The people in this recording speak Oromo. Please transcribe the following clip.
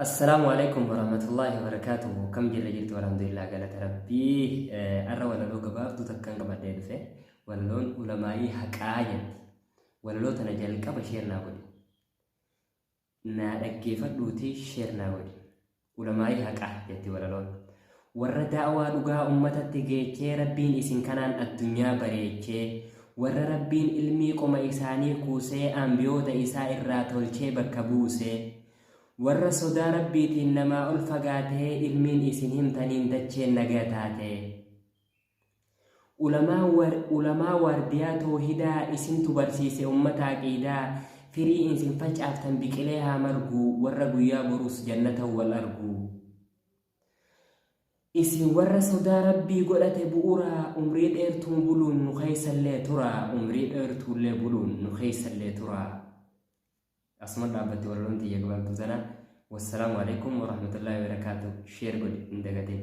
Assalaamu alaikum warahmatullaahi wabarakaatuhu. Kam jirra jirtu? Alhamdulillah, galata Rabbii. Arra walaloo gabaabduu takkan qabadhee dhufe. Walaloon ulamaa'ii haqaa jetti. Walaloo tana jalqaba share naa godhi. Naa dhaggeeffadhuutii share naa godhi. Ulamaa'ii haqaa jetti walaloon. Warra da'waa dhugaa ummatatti geechee, Rabbiin isin kanaan addunyaa bareechee, warra Rabbiin ilmii qoma isaanii kuusee, ambiyoota isaa irraa tolchee bakka buusee, warra sodaa Rabbiitiin namaa ol fagaatee, ilmiin isin himtaniin dacheen nagaa taatee. Ulamaa waardiyaa toohidaa, isintu barsiise ummata aqiidaa. Firii isin facaaftan biqilee haa margu, warra guyyaa boruus jannatan wal argu. Isin warra sodaa Rabbii godhate bu'uraa, umrii dheertuun buluun nu keessallee tura, umrii dheertuullee buluun nu keessallee tura. Asuma dhaabbatti walaloon tiyya gabaabduu tana. Wassalaamu alaikum warahmatullaahi wabarakaatuh. Share godhi, hin dagatin.